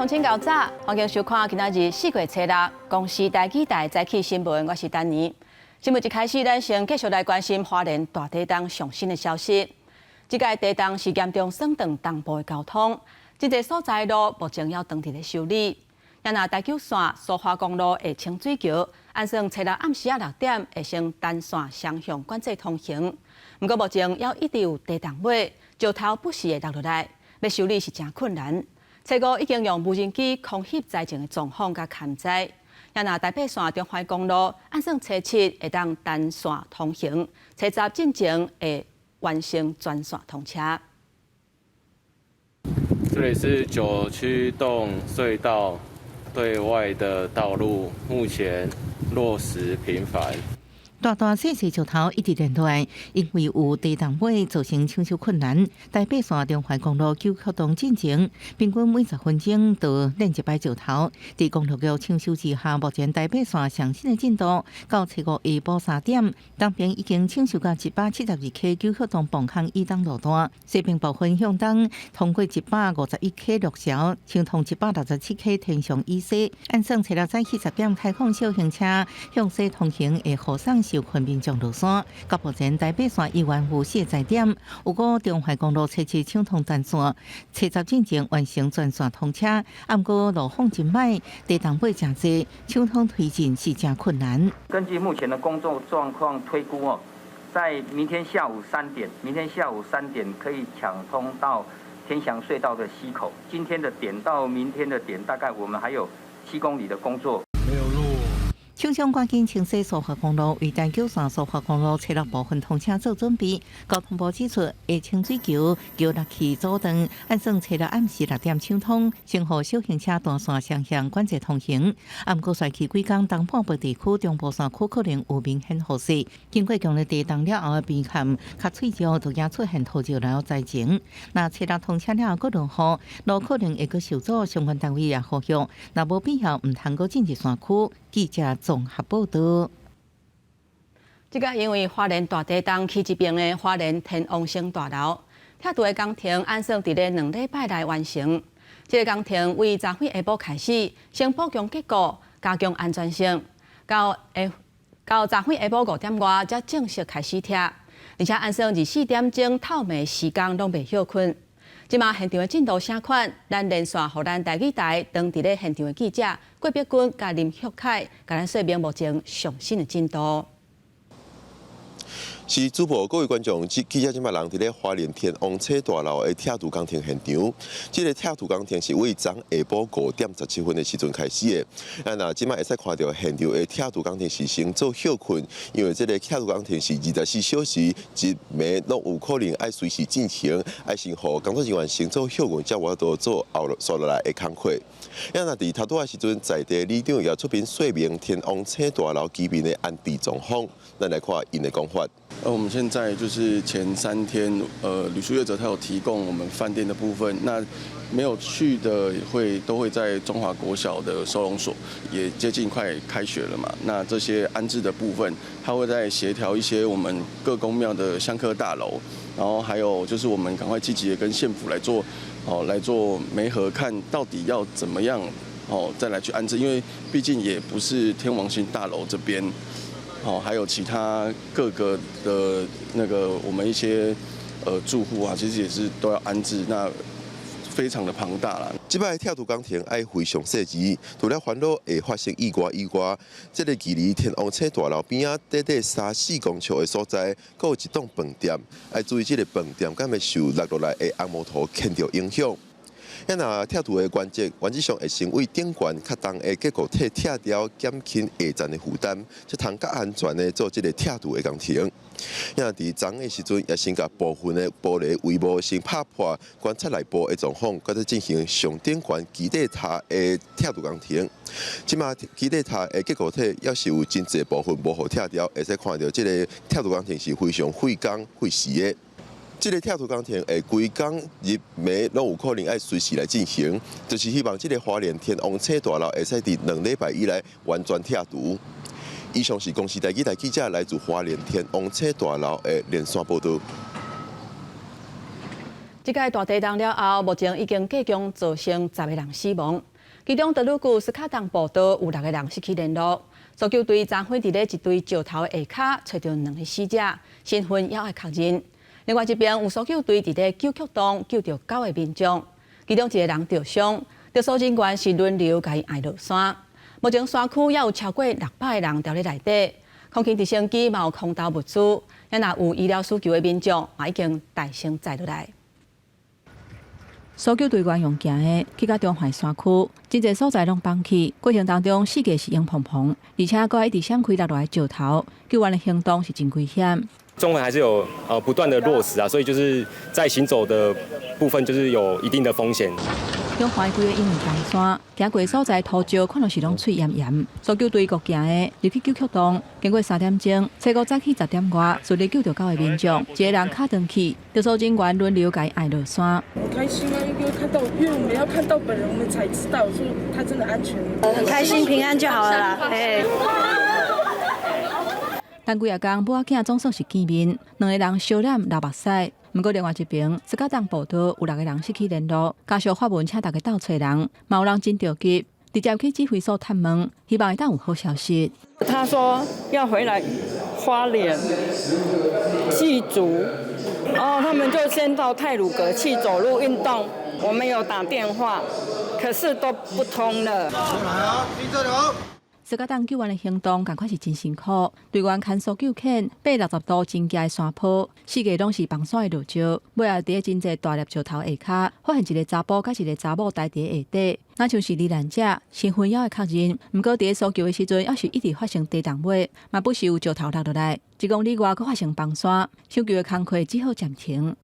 鄉親𠢕早，歡迎收看今仔日4月初六公視台語台早起新聞，我是丹妮。新聞一開始，咱先繼續來關心花蓮大地動上新的消息。這擺地動是嚴重損斷東部的交通，真濟所在路目前猶當佇咧修理。若台九線蘇花公路的清水橋，按算初六暗時仔6點會先單線雙向管制通行。毋過目前猶一直有地動尾，石頭不時會落落來，欲修理是誠困難。初五已經用無人機空翕災情的狀況佮勘災。若台八線中環公路按算初七會當單線通行，初十進前會完成全線通車。這裡是九曲洞隧道對外的道路，目前落石頻繁。大大細細石頭一直連落來，因為有地動尾造成搶修困難。台八線中環公路九曲洞進前，平均每10分鐘就連一擺石頭。佇公路局搶修之下，目前台八線上新的進度到初五下晡3點，東邊已經搶修到172 K 九曲洞磅空以東路段，西邊部分向東通過151 K 陸橋，搶通167 K 天祥以西。按算初六早起10點開放小型車向西通行，會護送受困民眾落山。到目前台八線依然有四個災點，有過中環公路初七搶通單線，初十進前完成全線通車。毋過路況真歹，地動尾誠濟，搶通推進是誠困難。根據目前的工作狀況推估哦，在明天下午三點，明天下午三點可以搶通到天祥隧道的西口。今天的點到明天的點，大概我們還有7公里的工作。沒有路。廠商趕緊清洗蘇花公路，為台九線蘇花公路初六部分通車做準備。交通部指出，下清水橋橋落去阻斷，按算初六暗時6點搶通，先予小型車單線雙向管制通行。毋過，紲去幾工東半部地區中部山區可能有明顯雨勢。經過強烈地動了後的邊坎較脆弱，就驚出現土石流災情。若初六通車了後閣落雨，路可能會閣受阻，相關單位也呼籲，若無必要，毋通閣進入山區。記者綜合報道。這個因為花蓮大地動起這爿的花蓮天王星大樓，拆除的工程按算佇咧2禮拜內完成。這個工程為昨昏下晡開始，先補強結構，加強安全性，到昨昏下晡5點外才正式開始拆，而且按算24點鐘透明時間攏袂歇睏。這馬現場的進度啥款？咱連線予咱台語台當佇咧現場的記者郭碧君佮林旭凱，共咱說明目前上新的進度。是主播，各位觀眾，記者這擺人佇咧花蓮天王星大樓的拆除工程現場。這個拆除工程是為昨下晡5點17分的時陣開始的。啊，若這擺會使看著現場的拆除工程是先做歇睏，因為這個拆除工程是24小時一暝攏有可能愛隨時進行，愛先予工作人員先做歇睏，才有法度做後紲落來的工課。啊，若佇頭拄仔時陣，在地里長也出面說明天王星大樓居民的安置狀況，咱來看𪜶的講法。我們現在就是前3天，旅宿業者他有提供我們飯店的部分，那沒有去的都會在中華國小的收容所，也接近快開學了嘛，那這些安置的部分，他會再協調一些我們各宮廟的香客大樓，然後還有就是我們趕快積極的跟縣府來做，哦，來做媒合，看到底要怎麼樣，哦，再來去安置，因為畢竟也不是天王星大樓這邊。哦，還有其他各個的那個我們一些住戶啊，其實也是都要安置，那非常的龐大啦。這擺拆除工程愛非常細緻，除了煩惱會發生意外以外，這個距離天王星大樓邊仔短短三四公尺的所在，閣有一棟飯店，愛注意這個飯店敢會受落落來的紅毛土牽著影響。啊，若拆除的原則，原則上會先為頂懸較重的結構體拆掉，減輕下層的負擔，才通較安全的做這個拆除的工程。啊，佇昨的時陣，也先共部分的玻璃帷幕先拍破，觀察內部的狀況，閣再進行上頂懸基底塔的拆除工程。這馬基底塔的結構體猶是有真濟部分無予拆掉，會使看著這個拆除工程是非常費工費時的。這個拆除工程會規工日暝攏有可能愛隨時來進行，就是希望這個花蓮天王星大樓會使佇2禮拜以內完全拆除。以上是公視台語台記者來自花蓮天王星大樓的連線報道。這擺大地動了後，目前已經計共造成10個人死亡。其中德魯固斯卡洞步道有六個人失去聯絡，搜救隊昨昏佇咧一堆石頭下跤揣著兩个死者，身份猶愛確認。另外一邊有搜救隊佇咧九曲洞救著九个民眾，其中一个人著傷，特搜人員是輪流共伊爕落山。目前山區猶有超過600个人佇咧內底，空勤直升機嘛有空投物資，若有醫療需求的民眾嘛已經代先載落來。搜救隊員用行的去到中環山區，真濟所在攏崩去，過程當中四界是湧蓬蓬，而且閣一直閃開落來石頭，救援的行動是真危險。中環還是有不斷的落石啊，所以就是在行走的部分就是有一定的風險。中環規个因為崩山，行過所在土石看著是攏碎焱焱。搜救隊閣行的入去九曲洞，經過3點鐘，初五早起10點外，順利救著九个民眾，一个人跤斷去，特搜人員輪流共伊爕落山。很開心啊，因為看到，因為我們要看到本人，我們才知道說他真的安全。很開心，平安就好了啦。但幾仔工母仔囝總算是見面，兩个人相攬流目屎。毋過另外一邊，斯卡洞步道有六个人失去聯絡，家屬發文請大家鬥揣人，嘛有人真著急，直接去指揮所探問，希望會當有好消息。他說要回來花蓮祭祖，然後他們就先到太魯閣去走路運動。我們有打電話，可是都不通了。斯卡洞救援的行動，仝款是真辛苦。隊員牽搜救犬爬60度真懸的山坡，四界攏是崩山的落石。尾仔佇咧真濟大粒石頭下跤，發現一个查埔佮一个查某待佇下底，若像是罹難者，身份猶愛確認。毋過佇咧搜救的時陣，猶是一直發生地動尾，嘛不時有石頭落落來。1公里外閣發生崩山，搶救的工課只好暫停。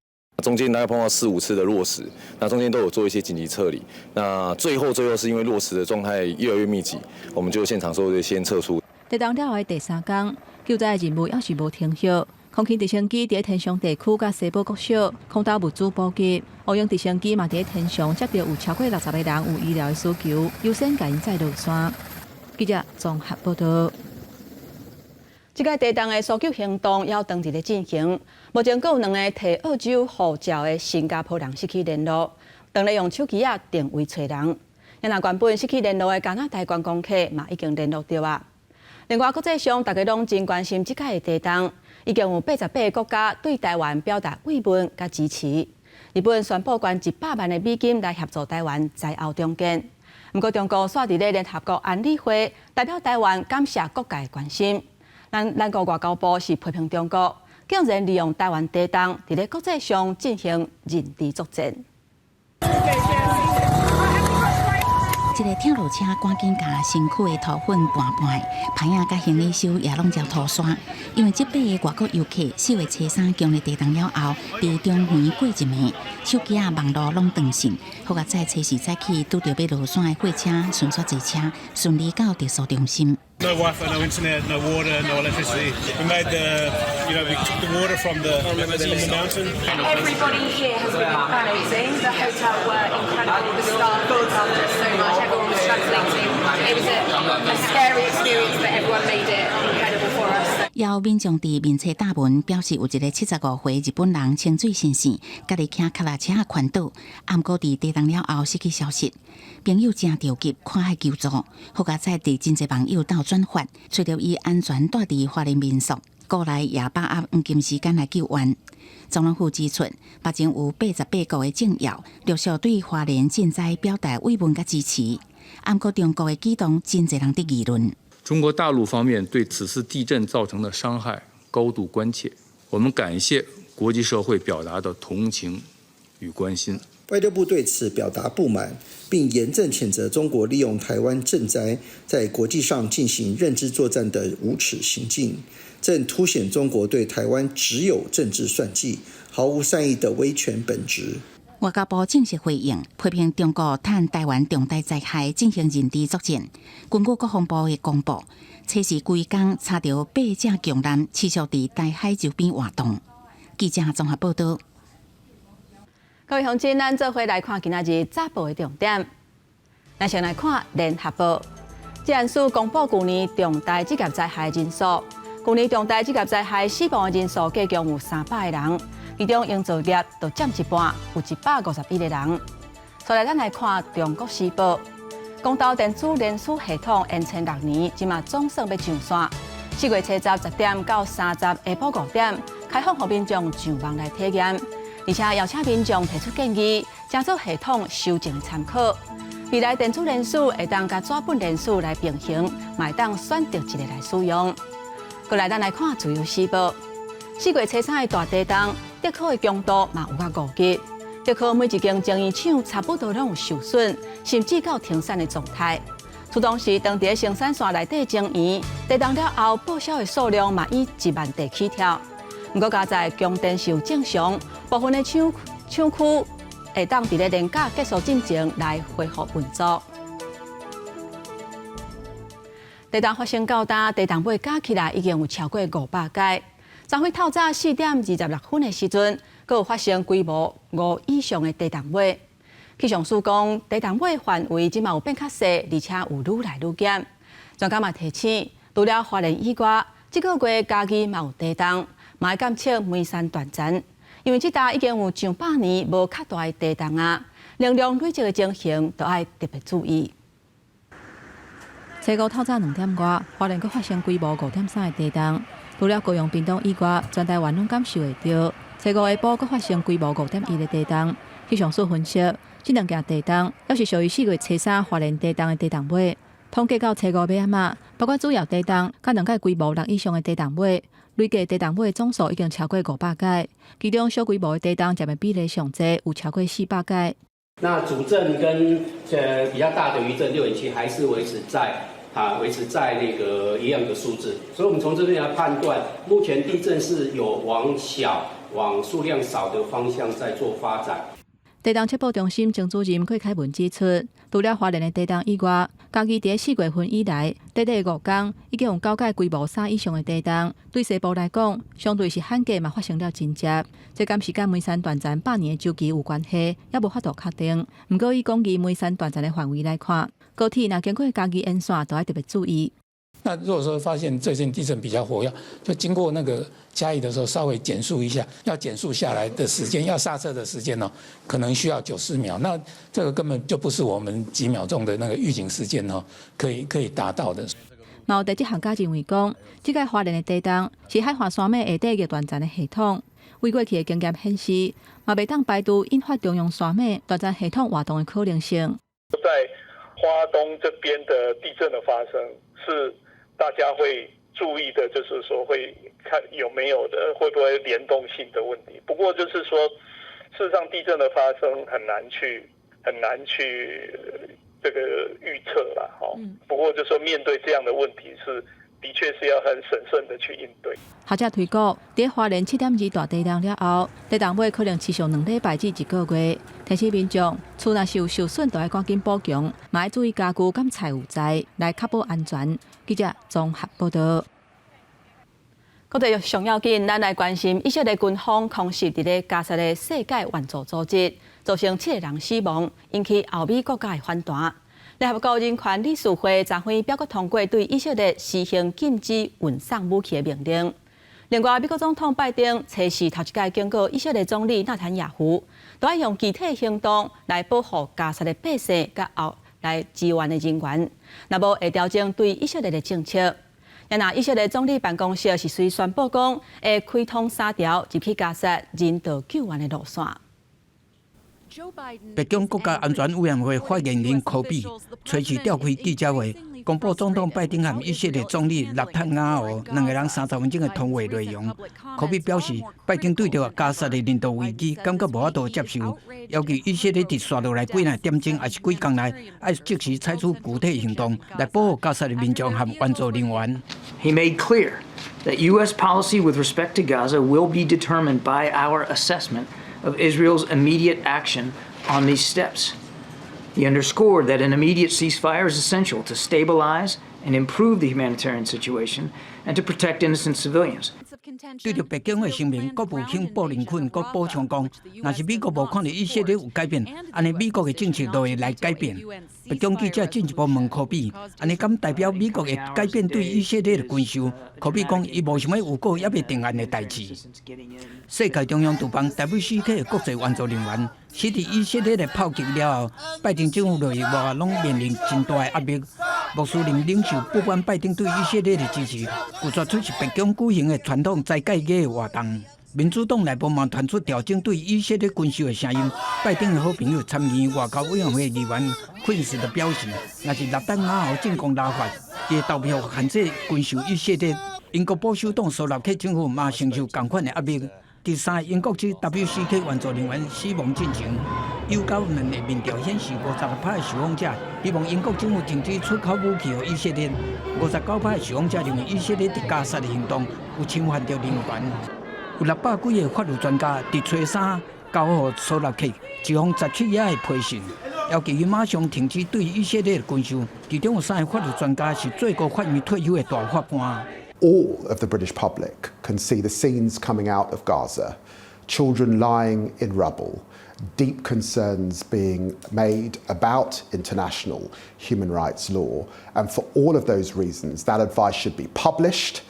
中間大概碰到四五次的落石，那中間都有做一些緊急撤離。那最後最後是因為落石的狀態越來越密集，我們就現場說先撤出。地動了後的第三工，救災的任務猶是無停歇。空勤直升機佇天祥地區佮西寶國小空投物資補給，烏鷹直升機嘛佇天祥接著有超過60個人有醫療的需求，優先共𪜶載落山。記者綜合報道。這個地動的搜救行動猶當佇咧進行，目前閣有兩個提澳洲護照的新加坡人失去聯絡，當咧用手機仔定位揣人。若原本失去聯絡的加拿大觀光客嘛已經聯絡著啊。另外，國際上大家攏真關心這擺的地動，已經有88個國家對台灣表達慰問佮支持。日本宣布捐100萬的美金來協助台灣災後重建。毋過，中國煞佇咧聯合國安理會代表台灣感謝各界關心。咱國外交部是批評中國竟然利用台灣地動，佇咧國際上進行認知作戰。一个拆路車趕緊共身軀的塗粉拌拌，棚仔佮行李箱也攏澆塗沙。因為這八个外國遊客4月初三強烈地動了後，佇中橫過一暝，手機仔網路攏斷線。好佳哉初四早起拄著欲落山的貨車，迅速坐車順利到特搜中心。 No Wi-Fi, no internet, no water, no electricity. We made the, you know, we took the water from the mountain. Everybody here has been amazing. The hotel were incredible. The staff looked after us so much. Everyone was translating. It was a scary experience, but everyone made it incredible for us. 有民眾佇面冊貼文表示，有一个75歲日本人清水先生，家己騎跤踏車環島，毋過佇地動了後失去消息。朋友誠著急，看海求助，好佳哉佇真濟網友鬥轉發，揣著伊安全蹛佇花蓮民宿，國內也把握黃金時間來救援。總統府指出，目前有88國的政要陸續對花蓮震災表達慰問佮支持。毋過中國的舉動，真濟人佇議論。中國大陸方面對此次地震造成的傷害高度關切，我們感謝國際社會表達的同情與關心。外交部對此表達不滿，並嚴正譴責中國利用台灣震災在國際上進行認知作戰的無恥行徑，正凸顯中國對台灣只有政治算計、毫無善意的威權本質。外交部正式回應，批評中國趁台灣重大災害進行認知作戰。根據國防部的公布，測試規工查著八隻強艦持續佇台海周邊活動。記者綜合報道。各位鄉親，咱做伙來看今仔日早報的重點。咱先來看聯合報，職安署公布舊年重大職業災害人數，舊年重大職業災害死亡的人數計共有300個人，其中營造業就佔一半，有151個人。再來，咱來看《中國時報》，公投電子聯署系統延簽6年，這馬總算欲上線。4月初十10點到30下晡5點，開放予民眾上網來體驗，而且邀請民眾提出建議，成做系統修正的參考。未來電子聯署會當佮紙本聯署來並行，嘛會當選擇一个來使用。過來，咱來看自由時報。4月初三的大地動，竹科的強度嘛有到5級。竹科每一間精鹽廠差不多攏有受損，甚至到停產的狀態。出動時，當地生產線內底精鹽，地動了後報銷的數量嘛以1萬袋起跳。毋過佳哉供電是有正常，部分的廠廠區會當佇咧連假結束進前來恢復運作。地動發生到今，地動尾加起來已經有超過500擺。昨昏透早4點26分的時陣，閣有發生規模5以上的地動尾。氣象署講，地動尾範圍這馬有變較細，而且有愈來愈減。專家嘛提醒，除了花蓮以外，這個月嘉義嘛有地動，嘛愛監測梅山斷層，因為這搭已經有上百年無較大的地動啊，能量累積的情形都愛特別注意。初五透早2點外，花蓮閣發生規模5.3的地動，除了高雄屏東以外，全台灣攏感受會著。初五下晡閣發生規模5.1的地動，氣象署分析，這兩件地動猶是屬於4月初三花蓮地動的地動尾。統計到初五尾仔嘛，包括主要地動，佮兩擺規模6以上的地動尾，累計地動尾總數已經超過500擺，其中小規模的地動佔的比例上濟，有超過400擺。那主震跟比較大的餘震6.7還是維持在那個一樣的數字，所以我們從這邊來判斷，目前地震是有往小、往數量少的方向在做發展。地動測報中心曾主任郭凱文指出，除了花蓮的地動以外，嘉義佇4月份以來，短短5天已經有9擺規模3以上的地動，對西部來講，相對是罕見嘛發生了真濟。這敢是佮梅山斷層百年的週期有關係，猶無法度確定。毋過以廣義梅山斷層的範圍來看，高鐵若經過嘉義沿線，都愛特別注意。那如果說發現最近地震比較活躍，就經過那個嘉義的時候，稍微減速一下，要減速下來的時間，要剎車的時間呢，可能需要90秒。那這個根本就不是我們幾秒鐘的那個預警時間哦，可以達到的。嘛有地質學家認為講，這擺花蓮的地動是海華山脈下底逆斷層的系統。為過去的經驗顯示，嘛袂當排除引發中央山脈斷層系統活動的可能性。在花東這邊的地震的發生是大家會注意的，就是說會看有沒有的會不會聯動性的問題。不過就是說，事實上地震的發生很難去這個預測啦。哈，不過就是說面對這樣的問題是的確是要很審慎的去應對。學者推估，佇花蓮7.2大地動了後，地動尾可能持續2禮拜至一個月。提醒民眾，厝若是有受損，就愛趕緊補強，嘛愛注意家具佮財物在，來確保安全。記者綜合報道。國際上要緊，咱來關心以色列軍方空襲佇咧加薩的世界援助組織，造成7個人死亡，引起歐美國家的反彈。聯合國人權理事會昨昏表決通過對以色列施行禁止運送武器的命令。另外，美國總統拜登初四頭一擺警告以色列總理納坦雅胡，都愛用具體行動來保護加薩的百姓佮後來支援的人員，若無會調整對以色列的政策。若以色列總理辦公室是隨宣布講，會開通三條入去加薩人道救援的路線。白宮國家安全委員會發言人科比隨時召開記者會，公布總統拜登和以色列總理納坦雅胡兩个人30分鐘的通話內容。科比表示，拜登對著加薩的人道危機感覺無法度接受，要求以色列佇紲落來幾若點鐘，抑是幾工內，愛即時採取具體行動來保護加薩的民眾和援助人員。 He made clear that U.S. policy with respect to Gaza will be determined by our assessment of Israel's immediate action on these steps. He underscored that an immediate ceasefire is essential to stabilize and improve the humanitarian situation and to protect innocent civilians. 對著白宮的聲明，國務卿布林肯閣補充講，若是美國無看著以色列有改變，按呢美國的政策就會來改變。白宮記者進一步問柯比，按呢敢代表美國會改變對以色列的軍售？柯比講，伊無想欲預告猶未定案的代誌。世界中央廚房 WCK 的國際援助人員死佇以色列的炮擊了後，拜登政府內外攏面臨真大的壓力。穆斯林領袖不滿拜登對以色列的支持，拒絕出席白宮舉行的傳統齋戒月的活動。民主黨內部嘛傳出調整對以色列軍售的聲音。拜登的好朋友參議院外交委員會議員昆斯就表示，若是納坦雅胡進攻拉法，伊會投票限制軍售以色列。英國保守黨蘇納克政府嘛承受仝款的壓力。佇三个英國籍 WCK 援助人員死亡進前，YouGov 的民調顯示，56%的受訪者希望英國政府停止出口武器予以色列；59%的受訪者認為以色列佇加薩的行動有侵犯著人權。有600幾個法律專家佇初三交予蘇納克一封17頁的批信，要求伊馬上停止對以色列的軍售。其中有三個法律專家是最高法院退休的大法官。 All of the British public can see the scenes coming out of Gaza, children lying in rubble, deep concerns being made about international human rights law. And for all of those reasons, that advice should be published.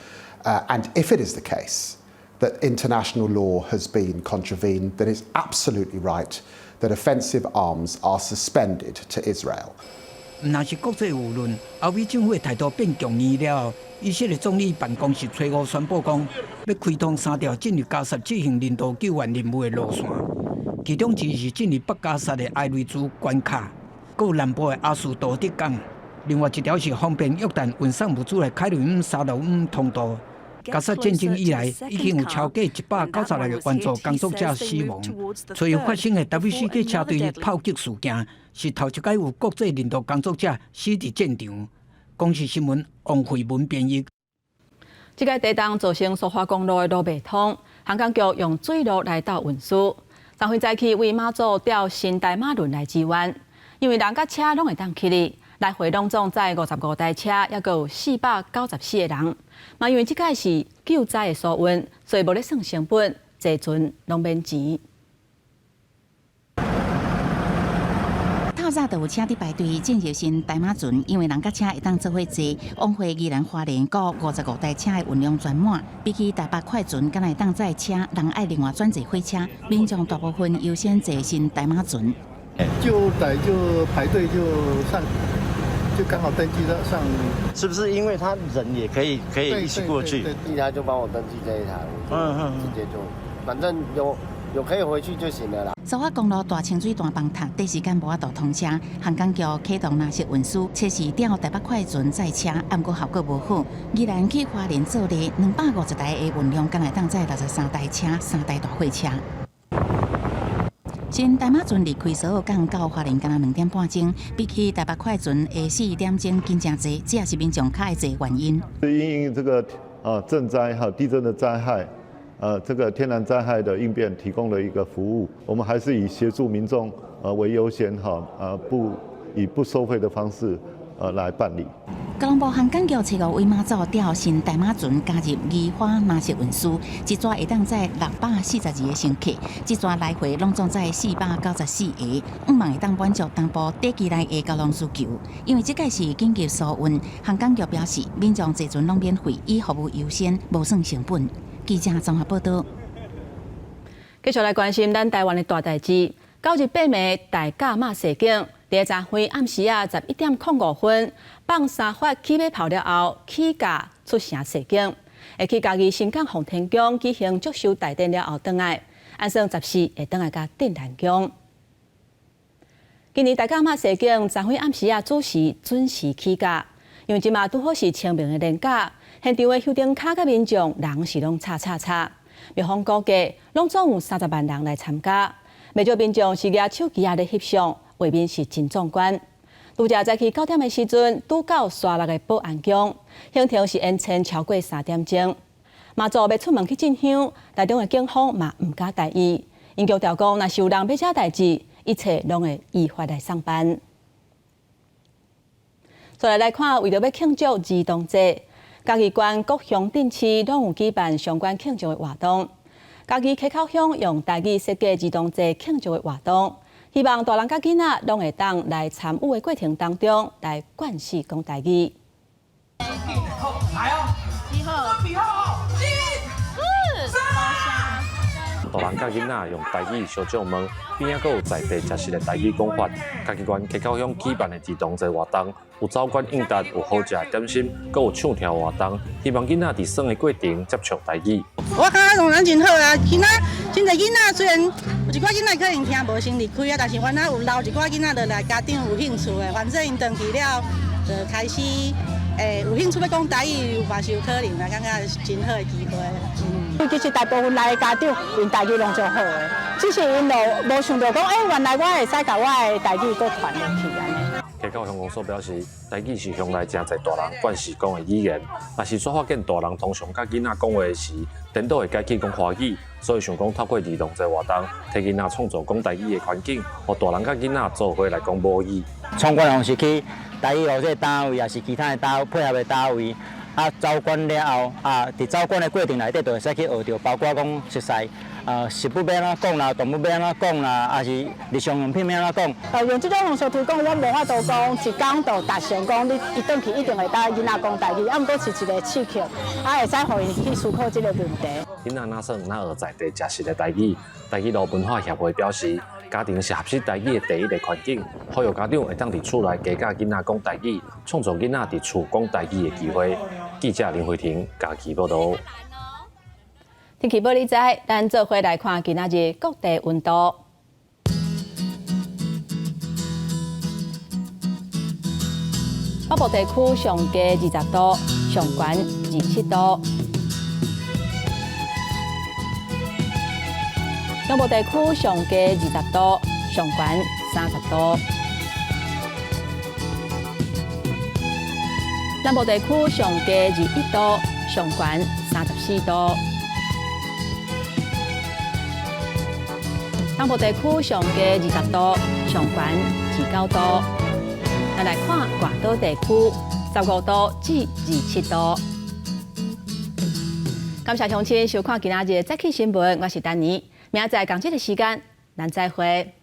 And if it is the case that international law has been contravened, then it's absolutely right that offensive arms are suspended to Israel. 毋但是國際輿論，歐美政府的態度變強硬了後，以色列總理辦公室初五宣布講，欲開通三條進入加薩執行人道救援任務的路線，其中之一是進入北加薩的埃雷茲關卡，閣有南部的阿斯多德港，另外一條是方便約旦運送物資的凱雷姆沙洛姆通道。加薩戰爭以來，已經有超過196個援助工作者死亡。初一發生的 WCK 車隊炮擊事件，是頭一擺有國際人道工作者死佇戰場。公視新聞王慧文編譯。這個地動造成蘇花公路的路袂通，航港局用水路來鬥運輸。昨昏早起為馬祖調新大馬輪來支援，因為人佮車攏會當去哩，來回攏總載55台車，抑閣有494個人。嘛，因為這擺是救災的疏運，所以無咧算成本，坐船攏免錢。透早就有車佇排隊進入新大馬船，因為人佮車會當做伙坐，往回宜蘭花蓮閣55台車的運量全滿。比起台北快船，敢若會當載車，人愛另外轉坐火車，民眾大部分優先坐新大馬船。就來就排隊就上，就剛好登記到上。是不是因為他人也可以一起過去？對，他就幫我登記這一台，我就直接就，反正有可以回去就行了啦。蘇花公路大清水大崩塌，短時間無法度通車。航港局啟動藍色運輸，測試調台北快船載車，毋過效果無好。宜蘭去花蓮做的250台的運量，敢若會當載63台車、三台大貨車。新大馬船離開蘇澳港到花蓮，敢若2點半鐘，比起台北快船的4點鐘緊誠濟，這也是民眾較愛坐原因。因應這個啊震災哈地震的災害。這個天然災害的應變提供了一個服務，我們還是以協助民眾為優先哈，不以不收費的方式來辦理。交通部航港局初五為馬祖調新大馬船加入宜花藍色運輸，一逝會當載642個乘客，一逝來回攏總載494個，向望會當滿足東部短期內的交通需求。因為這擺是緊急疏運，航港局表示，民眾坐船攏免費，以服務優先，無算成本。記者綜合報道。繼續來關心咱台灣的大代誌，9日八暝大甲媽社景，佇昨昏暗時仔11點05分，放三發起碼炮了後，起駕出城示警，會去嘉義新港奉天宮舉行祝壽大典了後，轉來，按算14會轉來共鎮瀾宮。今年大甲媽社景，昨昏暗時仔子時準時起駕，因為這馬拄好是清明的連假。現場的香燈跤佮民眾人是攏吵吵吵，廟方估計攏總有30萬人來參加，袂少民眾是舉手機仔咧翕相，畫面是真壯觀。拄才早起9點的時陣，拄到沙鹿的保安宮，行程是延遲超過3點鐘。媽祖欲出門去進香，台中的警方嘛毋敢大意，𪜶強調講，若是有人欲惹代誌，一切攏會依法來送辦。再來來看，為著欲慶祝兒童節，嘉義縣各鄉鎮市攏有舉辦相關慶祝的活動。嘉義溪口鄉用台語設計兒童節慶祝的活動，希望大人佮囡仔攏會當來參與的過程當中，來慣勢講台語。來哦！你好，大人佮囡仔用台語相借問，邊仔閣有在地食食的台語講法。嘉義縣溪口鄉舉辦的兒童節活動，有走關應答，有好食的點心，閣有唱跳活動，希望囡仔佇耍的過程接觸台語。我感覺當然真好啊！囡仔真濟囡仔雖然有一寡囡仔可能聽無先離開啊，但是原來有留一寡囡仔落來，家長有興趣的，反正𪜶轉去了就開始會有興趣欲講台語，嘛是有可能啊，感覺是真好的機會。其實大部分來的家長，𪜶台語攏足好的，只是𪜶就無想著講，欸，原來我會使共我的台語閣傳落去按呢。溪口鄉公所表示，台語是鄉內誠濟大人慣勢講的語言，若是煞發現大人通常佮囡仔講話時，顛倒會改去講華語，所以想講透過兒童節活動，替囡仔創造講台語的環境，予大人佮囡仔做伙來講母語。參觀方式去台語學這個單位，抑是其他的單配合的單位。啊，走館了後，啊，佇走館的過程內底，就會使去學著，包括講熟似，食物欲按怎講啦，動物欲按怎講啦，抑是日常用品欲按怎講。用這種方式推廣，阮無法度講一工就達成講你伊轉去一定會當囡仔講台語，啊，毋過是一個刺激，啊，會使予𪜶去思考這個問題。囡仔若耍若學在地食食的台語，台語路文化協會表示，家庭是學習台語的第一个環境，呼籲家長會當佇厝內加教囡仔講台語，創造囡仔佇厝講台語的機會。記者林慧婷嘉義報導。天氣報你知，咱做伙來看今仔日各地溫度。北部地區上低20度，上懸27度。中部地區上低20度，上懸30度。南部地區上低21度，上懸34度。東部地區上低20度，上懸29度。咱來看外島地區，15度至27度。感謝鄉親收看今仔日的早起新聞，我是丹妮。明仔載仝這个時間，咱再會。